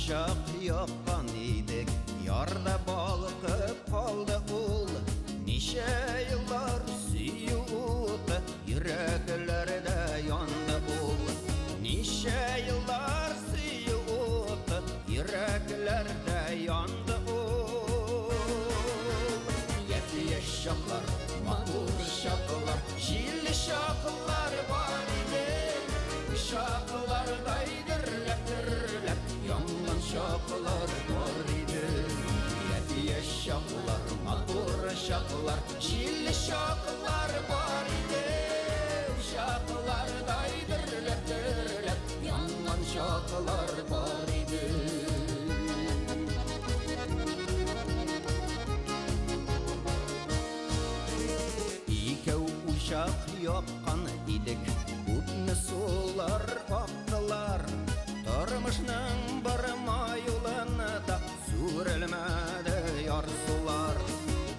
Учак яккан идек, ярда балкып калды ул. Ничә еллар сөю уты йөрәкләрдә янды ул. Ничә еллар сөю уты йөрәкләрдә янды ул. Япь-яшь чаклар, матур чаклар, җилле чаклар бар иде. Учаклардай дөрләп, дөрләп янган чаклар бар иде. Япь-яшь чаклар, матур чаклар, җилле чаклар бар иде. Учаклардай дөрләп, дөрләп янган чаклар бар иде. Икәү учак яккан идек, күпме сулар актылар. Тормышның барма юлында сүрелмәде ярсулар.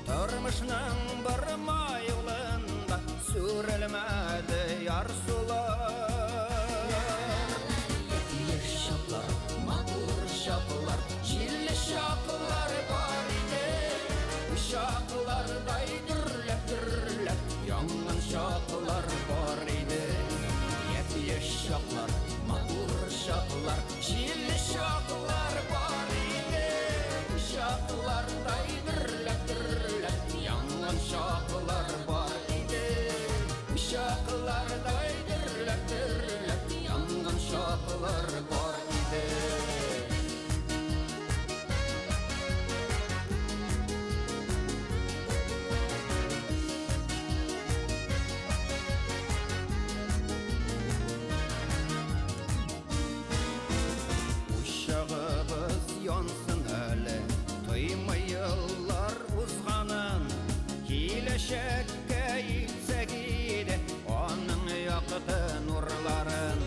Тормышның барма юлында сүрелмәде ярсулар. Япь-яшь чаклар, матур чаклар, җилле чаклар бар иде. Учаклардай дөрләп, дөрләп янган чаклар бар иде. Япь-яшь чаклар, матур чаклар, җилле чаклар бар иде. Учаклардай дөрләп, дөрләп янган чаклар бар иде. Учаклардай дөрләп, дөрләп янган чаклар бар иде. Учагыбыз янсын әле, тоймый еллар узганын. Киләчәккә илтсәк иде аның якты нурларын.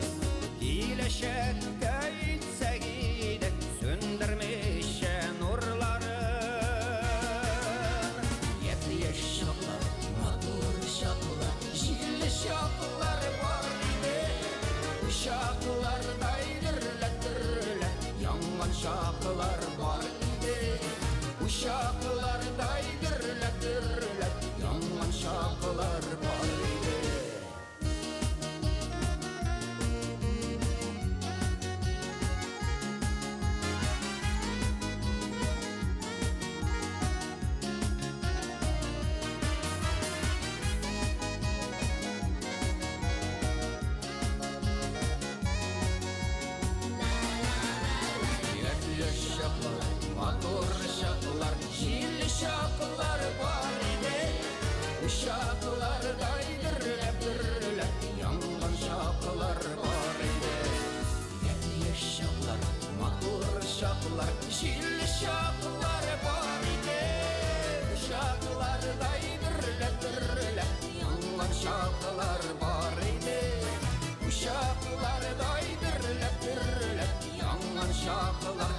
Киләчәккә илтсәк иде сүндермичә нурларын. Япь-яшь чаклар, матур чаклар, җилле чаклар бар иде. Учаклардай дөрләп, дөрләп янган чаклар бар иде. Учаклардай дөрләп, дөрләп янган чаклар бар иде. Япь-яшь чаклар, матур чаклар, җилле чаклар бар иде. Учаклардай дөрләп, дөрләп янган чаклар бар иде. Япь-яшь чаклар, матур чаклар, җилле чаклар бар иде. Учаклардай дөрләп, дөрләп янган чаклар бар иде. Учаклардай дөрләп, дөрләп янган чаклар